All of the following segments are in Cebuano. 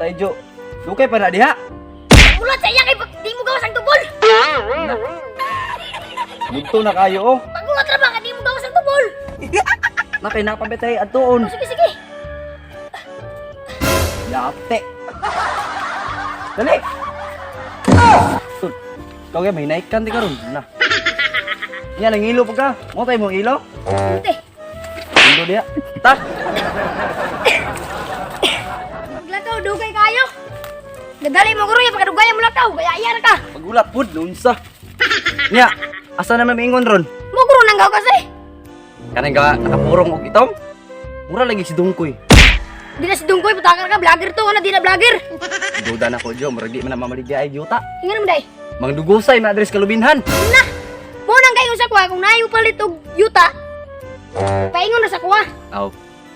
Matay Jo. Dukay pa na diha. Ulat sa iya kay pag di mo gawas ang tubol. Na. Mudto na kayo oh. Pagulat ra ba ka di mo gawas ang tubol. Na kay napabetay adtuon. Oh, sige sige. Yate. Dali. Tul. Ikaw kaya may naikan di karon. Na. Yan ang ilo pa ka. Mo tayo mong ilo. Ute. Ilo diha. Ta. Maglakaw dugay kayo. Gadali mo guro ya pagkadugay mo lakaw kaya iya ra ka. Pagulat pud unsa. Nya, asa naman miingon ron? Mo guro nang gaw kasi. Kanang ga nakapurong og itom. Mura lagi si Dungkoy. Di na si Dungkoy putakan ka vlogger to ana di na vlogger. Duda na ko Jo, murag di man na mamaligya ay yuta. Ingon mo day. Mangdugusay man adres kalubinhan. Na. Mo nang kayo sa kuha kung nayo palit og yuta. Paingon na sa kuha. Aw.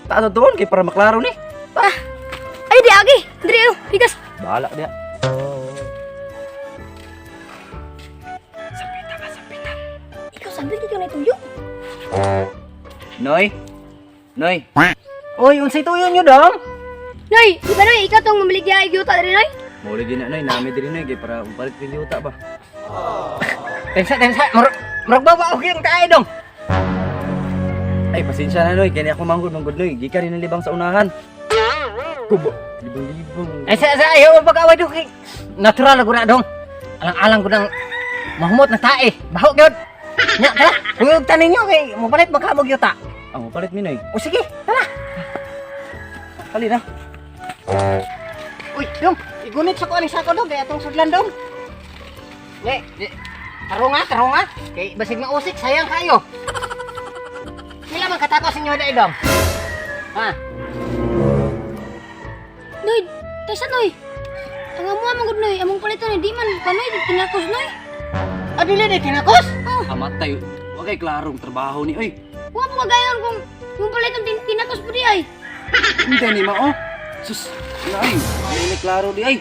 Ta doon kay para maklaro ni. Ah. Ay di agi. Diri oh, bigas. Bahala dia. Sampita ba, sampita. Ikaw sabi di ka na tuyo. Noy. Noy. Oy, unsay tuyo nyo dong? Noy, di ba noy ikaw tong mamaligya og yuta diri noy? Mao lagi na noy, nami diri noy kay para upalit kay yuta ba. Tensa, tensa. Murag, murag ba og yung tae dong? Ay, pasensya na noy, kani ako manggod manggod noy. Gikan rin ang libang sa unahan. Kubo, libang-libang. Ay sa ayaw mo pag-away dong kay natural ko na dong. Alang-alang ko nang mahumot na tae. Baho gyud. Nya tara, kuyog ta ninyo kay mopalit ba ka og yuta. Ah, palit mi noy. O sige, tara. Kali na. Uy, dong, igunit sa ko aning sako dong kay atong sudlan dong. Ne, ne. Tarunga, tarunga. Kay basig mausik, sayang kayo. Pila man katako sa inyo dai dong? Ha? Noy, taysa noy. Ang amuha man gud noy, among paliton noy di man panoy tinakos noy. Adili ni tinakos? Oh, Amatay. Wa kay klarong trabaho ni oy. wa po kagayon kung kung paliton tinakos po di ay. Hindi ni mao. Sus, ay, dili ni klaro di ay.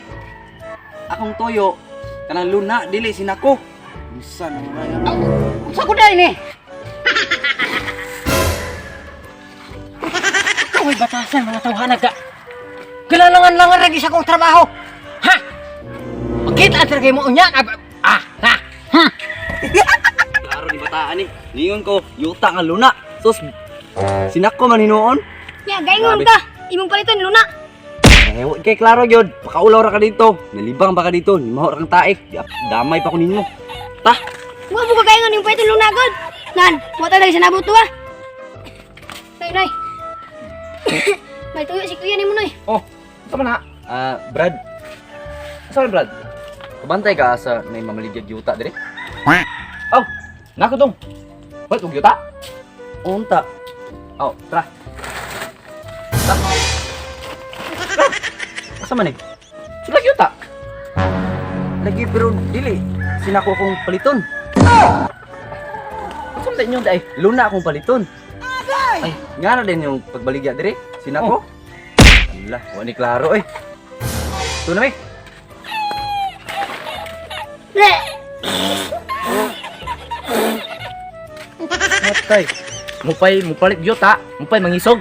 Akong toyo kanang luna dili sinako. Unsa na kaya? Aw, unsa ko dai ni? Ikaw ay batasan mga tawhana ka. Kailangan-langan lagi sa kong trabaho. Ha? Makita ang kay mo unya. Ah, ah, ha. Klaro ni bataan ni. Ningon ko, yuta nga luna. Sus, sinako man hinuon. Nya gaingon Grabe. ka, imong paliton luna. Eh, wa kay klaro gyud. Pakaulaw ra ka dito. Nalibang ba ka dito? Nimaho ra kang tae. Damay pa ko ninyo. Ta, Wa po kagayon imong paliton luna gud. Nan, wa ta lagi sa nabot to ah. Noy, noy. May tuyo si kuya nimo noy. Oh, sama na. Ah, Brad. Saan Brad? Kabantay ka sa may mamaligyag yuta dire? Oh, nako dong. Ba't og yuta? Unta. Oh, tara. Ta. Tara. Asa man eh? Sila yuta. Lagi pero dili sinako akong paliton. Asa man inyo day? Luna akong paliton. Ay, nga na din yung pagbaligya dire. Sinako. Ala, wa ni klaro eh. Ito na eh. Le. Matay. Mupay, mupalit yuta, mupay mangisog.